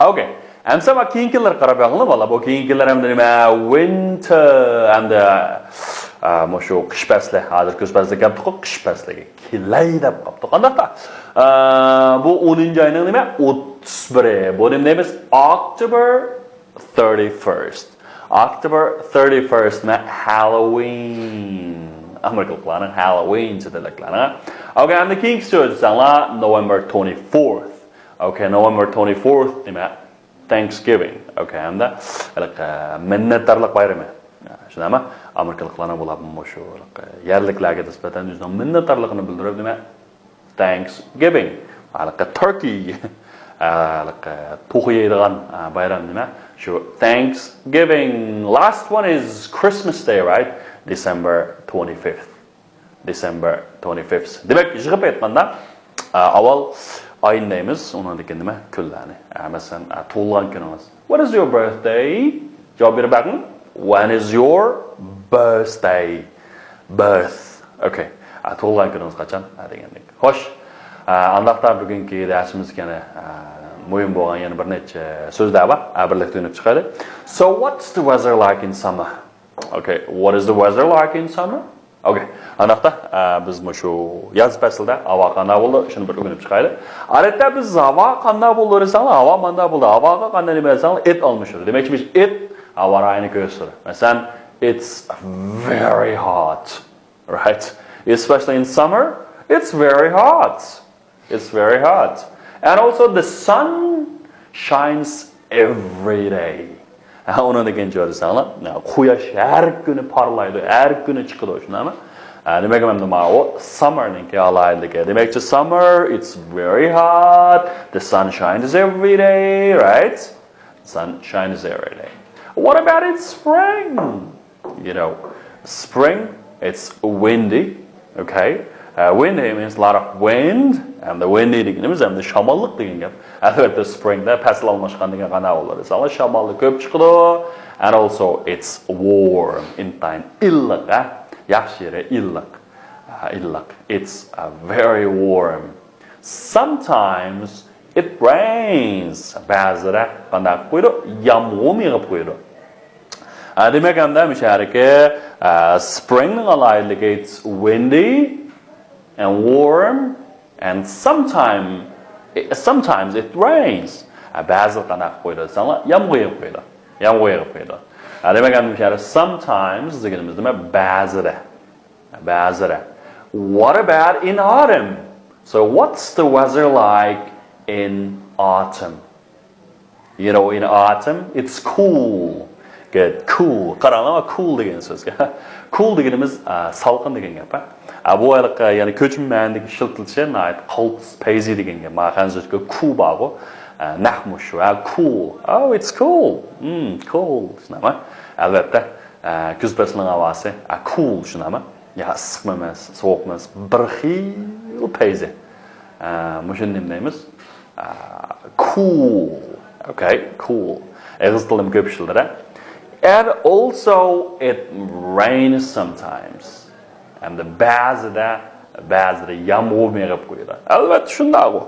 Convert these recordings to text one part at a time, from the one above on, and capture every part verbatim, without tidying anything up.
Okay. ئەمسە مانا كېيىنكىلەرگە قاراپ بېقىڭلار، بالا. بۇ كېيىنكىلەر ئەمدى نېمە؟ Winter ئەمدى، ئا، مۇشۇ قىش پەسلى. ھازىر كۈز پەسلى كەپتۇقۇ، قىش پەسلىگە كېلەي دەپ قاپتۇ. قانداقتا؟ ئا، بۇ ئونىنچى ئاينىڭ نېمە؟ ئوتتۇز بىرى. بۇنى نېمە دەيمىز؟ October thirty-first. October thirty-first نېمە؟ Halloween. ئامېرىكىلىقلارنىڭ Halloween، چەت ئەللىكلەرنىڭ. Okay، ئەمدى كېيىنكىسى ئۆتسەڭلار، November twenty-fourth. Okay، November twenty-fourth نېمە؟ Thanksgiving. Okay، ھەمدە ھېلىقى مىننەتدارلىق بايرىمى. شۇنداقمۇ؟ ئامېرىكىلىقلارنىڭ بۇلار مۇشۇ ھېلىقى يەرلىكلەرگە نىسبەتەن ئۆزىنىڭ مىننەتدارلىقىنى بىلدۈرۈپ نېمە؟ Thanksgiving. ھېلىقى turkey. ھېلىقى توخۇ يەيدىغان بايرام نېمە؟ شۇ Thanksgiving. Last one is Christmas Day, right? December twenty-fifth. December twenty-fifth. دېمەك، يىغىپ ئېيتقاندا، ئا، ئاۋۋال ئاينى دەيمىز، ئۇنىڭدىن كېيىن نېمە؟ كۈنلەرنى. ئا، مەسىلەن، ئا، تۇغۇلغان كۈنىڭىز. What is your birthday? جاۋاب بېرىپ بېقىڭ. When is your birthday? Birth. Okay. ئا، تۇغۇلغان كۈنىڭىز قاچان؟ ئا، دېگەندەك. خوش. ئا، ئانداقتا بۈگۈنكى دەرسىمىزدىكى يەنە، ئا، مۇھىم بولغان يەنە بىر نەچچە سۆزلەر بار. ئا، بىرلىكتە ئۆگىنىپ چىقايلى. So, what's the weather like in summer? Okay, what is the weather like in summer? Okay، ئانداقتا، ئە، بىز مۇشۇ ياز پەسلىدە ھاۋا قانداق بولىدۇ، شۇنى بىر ئۆگىنىپ چىقايلى. ئادەتتە بىز ھاۋا قانداق بولىدۇ دېسەڭلار، ھاۋا مانداق بولىدۇ، ھاۋاغا قانداق نېمە دېسەڭلار، it ئالمىشىدۇ. دېمەكچى، بىز it ھاۋا رايىنى كۆرسىتىدۇ. مەسىلەن، it's very hot, right? Especially in summer, it's very hot. It's very hot. And also the sun shines every day. ھە، ئۇنىڭدىن كېيىن چۆرىسەڭلار، قۇياش ھەر كۈنى پارلايدۇ، ھەر كۈنى چىقىدۇ، شۇنداقمۇ؟ ھە، دېمەك، مەن ماۋۇ summerنىڭكى ئالاھىدىلىكى. دېمەكچى، summer, it's very hot. The sun shines every day, right? Sun shines every day. What about in spring? You know, spring, it's windy, okay? Uh, windy means a lot of wind, and the windy دېگىنىمىز ئەمدى شاماللىق دېگەن گەپ. ئەلۋەتتە، springدا پەسىل ئالماشقان دېگەن مانا بولىدۇ. شاماللىق كۆپ چىقىدۇ, and also it's warm, ئىنتايىن ئىللىق، ھە؟ ياخشى يېرى ئىللىق. ھە، ئىللىق. It's, uh, very warm. Sometimes it rains. بەزىدە قانداق قويىدۇ؟ يامغۇرمۇ يېغىپ قويىدۇ. ھە، دېمەك، ئەمدى مۇشۇ يەردىكى، ئە، springنىڭ ئالاھىدىلىكى، it's windy and warm and sometime, sometimes it rains. ھە، بەزىدە قانداق قويىدۇ دېسەڭلار، يامغۇر يېغىپ قويىدۇ. يامغۇر يېغىپ قويىدۇ. ھە، دېمەك، ئەمدى مۇشۇ يەردە sometimes دېگىنىمىز نېمە؟ بەزىدە. بەزىدە. What about in autumn? So what's the weather like in autumn? You know, in autumn, it's cool. Good, cool. قاراڭلار، cool دېگەن سۆزگە. Cool دېگىنىمىز، ئا، سالقىن دېگەن گەپ، ھە؟ ئا، بۇ ھېلىقى، يەنى كۆچمە مەنىدىكى ئىشلىتىلىشى ناھايىتى قالتىس، پەيزى دېگەن گەپ. مانا خەنزۇچە cool بارغۇ. ئا، نەق مۇشۇ، ھە، cool. Oh, it's cool. Hmm, cool. شۇنداقمۇ؟ ئەلۋەتتە، ئا، كۈز پەسلىنىڭ ھاۋاسى، ئا، cool، شۇنداقمۇ؟ يا ئىسسىقمۇ ئەمەس، سوغۇقمۇ ئەمەس، بىر خىل پەيزى. ئە، مۇشۇنى نېمە دەيمىز؟ ئە، cool. Okay, cool. ئېغىز تىلىمۇ كۆپ ئىشلىتىدۇ. And also it rains sometimes. ھەمدە بەزىدە، بەزىدە يامغۇرمۇ يېغىپ قويىدۇ. ئەلۋەتتە شۇنداقغۇ.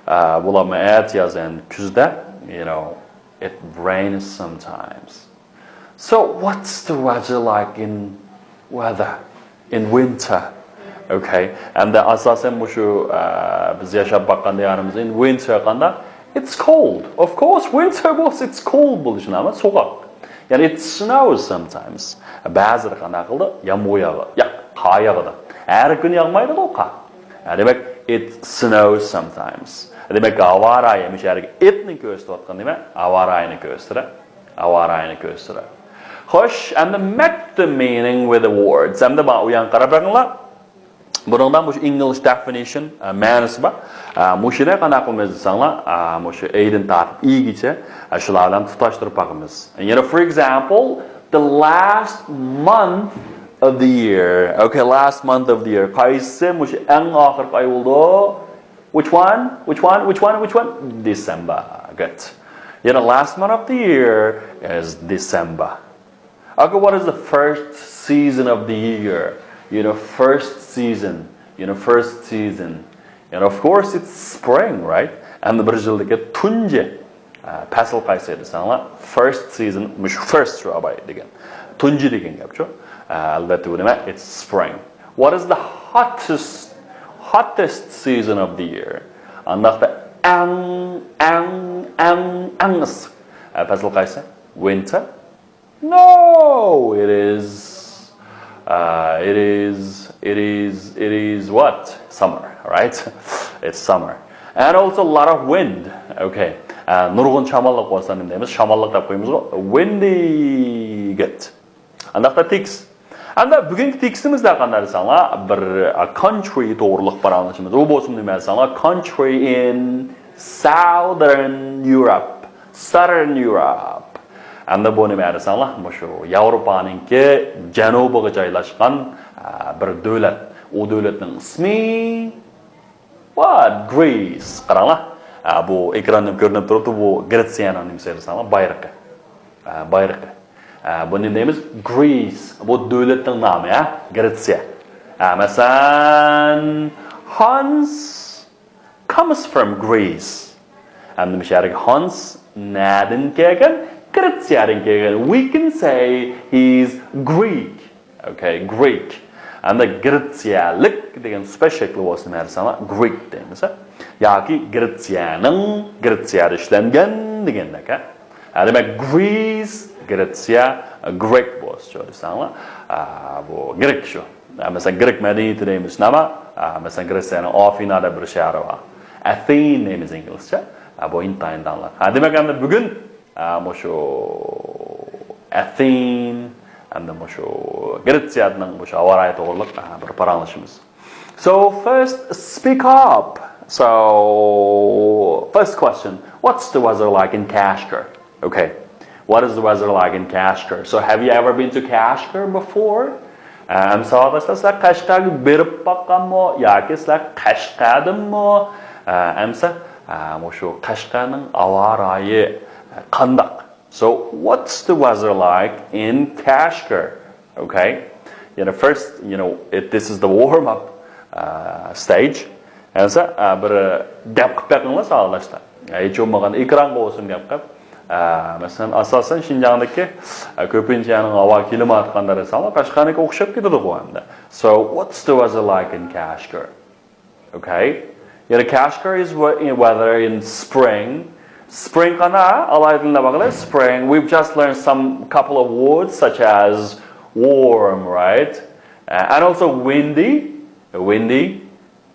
ئە، بۇلارمۇ ئەتىياز، يەنى كۈزدە، you know, it rains sometimes. So what's the weather like in weather in winter? Okay. ئەمدى ئاساسەن مۇشۇ، ئە، بىز ياشاپ باققان دىيارىمىز in winter قانداق؟ It's cold. Of course, winter بولسا it's cold بولۇشى نېمە؟ سوغۇق. يەنى it snows sometimes. بەزىدە قانداق قىلىدۇ؟ يامغۇر ياغىدۇ. ياق، قار ياغىدۇ. ھەر كۈنى ياغمايدىغۇ قار. ھە، دېمەك، it snows sometimes. دېمەك، ھاۋا رايى، مۇشۇ يەردىكى itنى كۆرسىتىۋاتقان نېمە؟ ھاۋا رايىنى كۆرسىتىدۇ. ھاۋا رايىنى كۆرسىتىدۇ. خوش، ئەمدى match the meaning with the words. ئەمدى مانا ئۇ يانغا قاراپ بېقىڭلار. بۇنىڭدا مۇشۇ English definition، ئە، مەنىسى بار. ئە، مۇشۇنى قانداق قىلىمىز دېسەڭلار، ئە، مۇشۇ ئەيدىن تارتىپ ئىگىچە، ئە، شۇلار بىلەن تۇتاشتۇرۇپ باقىمىز. You know, for example, the last month of the year. Okay, last month of the year. قايسى مۇشۇ ئەڭ ئاخىرقى ئاي بولىدۇ؟ Which one? Which one? Which one? Which one? December. Good. You know, last month of the year is December. Okay, what is the first season of the year? You know, first season. You know, first season. And of course, it's spring, right? And the بىر يىلدىكى تۇنجى، پەسىل قايسى دېسەڭلار، first season، مۇشۇ first شۇ ئاباي دېگەن. تۇنجى دېگەن گەپچۇ. ئەلۋەتتە بۇ نېمە؟ It's spring. What is the hottest, hottest season of the year? ئانداقتا ئەڭ، ئەڭ، ئەڭ، ئەڭ ئىسسىق. پەسىل قايسى؟ Winter. No, it is, uh, it is, it is, it is what? Summer, right? It's summer. And also a lot of wind. Okay. نۇرغۇن شاماللىق بولسا نېمە دەيمىز؟ شاماللىق دەپ قويىمىزغۇ. Windy. Good. ئانداقتا تېكىست. ئەمدى بۈگۈنكى تېكىستىمىزدە قانداق دېسەڭلار، بىر، uh, country توغرۇلۇق پاراڭلىشىمىز. ئۇ بولسۇن نېمە دېسەڭلار، country in Southern Europe. Southern Europe. ئەمدى بۇ نېمە دېسەڭلار، مۇشۇ ياۋروپانىڭكى جەنۇبىغا جايلاشقان، ئە، بىر دۆلەت. ئۇ دۆلەتنىڭ ئىسمى، what? Greece. قاراڭلار. ئە، بۇ ئېكراندا كۆرۈنۈپ تۇرۇپتۇ، بۇ گرېتسىيەنىڭ نېمىسى دېسەڭلار، بايرىقى. ئە، بايرىقى. ئە، بۇنى نېمە دەيمىز؟ Greece. بۇ دۆلەتنىڭ نامى، ھە؟ گرېتسىيە. ئە، مەسىلەن، Hans comes from Greece. ئەمدى مۇشۇ يەردىكى Hans نەدىن كەلگەن؟ گرېتسىيەدىن كەلگەن. We can say he's Greek. Okay, Greek. ئەمدى گرېتسىيەلىك دېگەن سۈپەت شەكلى بولسا نېمە دېسەڭلار، Greek دەيمىز. ياكى گرېتسىيەنىڭ، گرېتسىيەدە ئىشلەنگەن دېگەندەك، ھە؟ ھە، دېمەك، Greece، گرېتسىيە، Greek بولسىچۇ دېسەڭلار، ئە، بۇ گرېك شۇ. ئە، مەسىلەن، گرېك مەدەنىيىتى دەيمىز، نېمە؟ ئە، مەسىلەن، گرېتسىيەنىڭ ئافىنا دەپ بىر شەھىرى بار. ئەتېن دەيمىز ئىنگلىزچە. ئە، بۇ ئىنتايىن داڭلىق. ھە، دېمەك، ئەمدى بۈگۈن، ئە، مۇشۇ ئەتېن، ئەمدى مۇشۇ گرېتسىيەنىڭ مۇشۇ ھاۋا رايى توغرىلىق، ئە، بىر پاراڭلىشىمىز. So first, speak up. So, first question, what's the weather like in Kashgar? Okay. What is the weather like in Kashgar? So, have you ever been to Kashgar before? ئەمسە ئادەشلەر، سىلەر قەشقەرگە بېرىپ باققانمۇ ياكى سىلەر قەشقەردىنمۇ؟ ئەمسە، مۇشۇ قەشقەرنىڭ ھاۋا رايى قانداق؟ So, what's the weather like in Kashgar? Okay. You know, first, you know, it, this is the warm up, uh, stage. ئەمسە، ئە، بىر گەپ قىلىپ بېقىڭلار ساۋاقداشلار. ئە، ھېچ بولمىغاندا ئېكرانغا بولسۇن گەپ قىلىپ. ئە، مەسىلەن، ئاساسەن شىنجاڭدىكى، ئە، كۆپىنچە يەرنىڭ ھاۋا كىلىماتى قانداق دېسەڭلار، قەشقەرنىڭكىگە ئوخشاپ كېتىدىغۇ ئەمدى. So, what's the weather like in Kashgar? Okay. You know, Kashgar is we-, weather in spring. Spring قانداق؟ ئالاھىدىلىكلەر بار. Spring. We've just learned some couple of words such as warm, right? Uh, and also windy. Windy.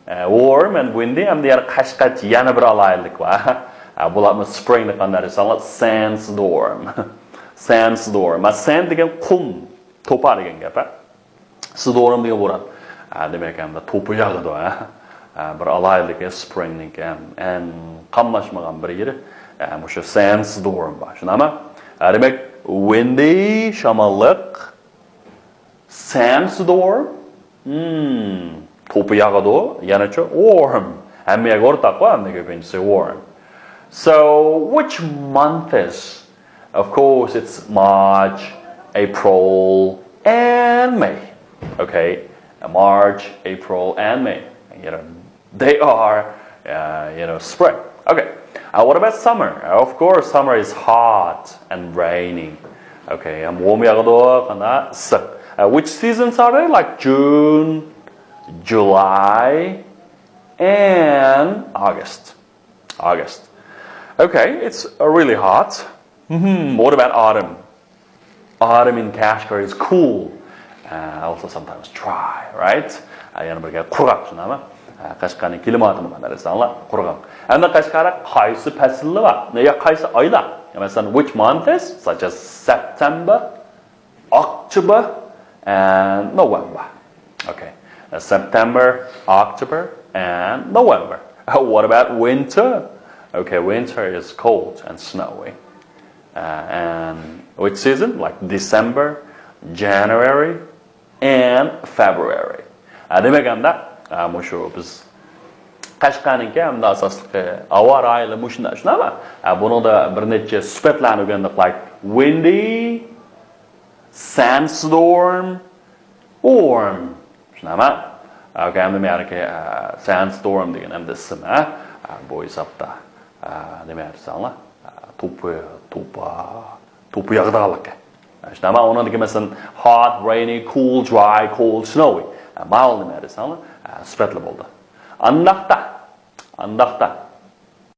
Uh, warm and windy. ئەمدى يەنە قەشقەرچە يەنە بىر ئالاھىدىلىك بار. ئە، بۇلارمۇ spring نى قانداق دېسەڭلار، sandstorm. Sandstorm. ئە، sand دېگەن قۇم، توپا دېگەن گەپ، ھە؟ Storm دېگەن بوران. ئە، دېمەك، ئەمدى توپا ياغىدۇ، ھە؟ ئە، بىر ئالاھىدىلىكى spring نىڭكى ھەم، ھەم قاملاشمىغان بىر يېرى. ئە، مۇشۇ sandstorm بار. شۇنداقمۇ؟ ئە، دېمەك، windy، شاماللىق. Sandstorm. Hmm. توپا ياغىدۇ. يەنىچۇ؟ Warm. ھەممە يەرگە ئورتاق قوي، ھەممە كۆپىنچىسى warm. So, which month is? Of course, it's March, April, and May. Okay? March, April, and May. You know, They are, uh, you know, spring. Okay. Uh, what about summer? Uh, of course, summer is hot and rainy. Okay, ھەم غۇم ياغىدۇ، قانداق ئىسسىق. Uh, which seasons are they? Like June, July, and August. August. Okay, it's, uh, really hot. Hmm, what about autumn? Autumn in Kashgar is cool. Uh, also sometimes dry, right? ئە، يەنە بىر گەپ، قۇرغاق، شۇنداقمۇ؟ ئە، قەشقەرنىڭ كىلىماتىمۇ قانداق دېسەڭلار، قۇرغاق. ئەمدى قەشقەردە قايسى پەسىللەر بار؟ يا قايسى ئايلار؟ يا مەسىلەن، which month is such as September, October, and November. Okay. Uh, September, October, and November. Uh, what about winter? Okay, winter is cold and snowy. Uh, and which season? Like December, January, and February. ئە، دېمەك، ئەمدى، ئە، مۇشۇ بىز قەشقەرنىڭكى ئەمدى ئاساسلىقى ھاۋا رايى مۇشۇنداق، شۇنداقمۇ؟ ئە، بۇنىڭدا بىر نەچچە سۈپەتلەرنى ئۆگەندۇق، like windy, sandstorm, warm. شۇنداقمۇ؟ ئە، ئەمدى مەنىكى، ئە، sandstorm دېگەن ئەمدى ئىسىم، ئە، ئە، بۇ ھېسابتا، ئە، نېمە دېسەڭلار، ئە، توپا، توپا، توپا ياغىدىغانلىقى. شۇنداقمۇ ئۇنىڭدىكى مەسىلەن، hot, rainy, cool, dry, cold, snowy. ماۋۇ نېمە دېسەڭلار، سۈپەتلەر بولدى. ئانداقتا، ئانداقتا.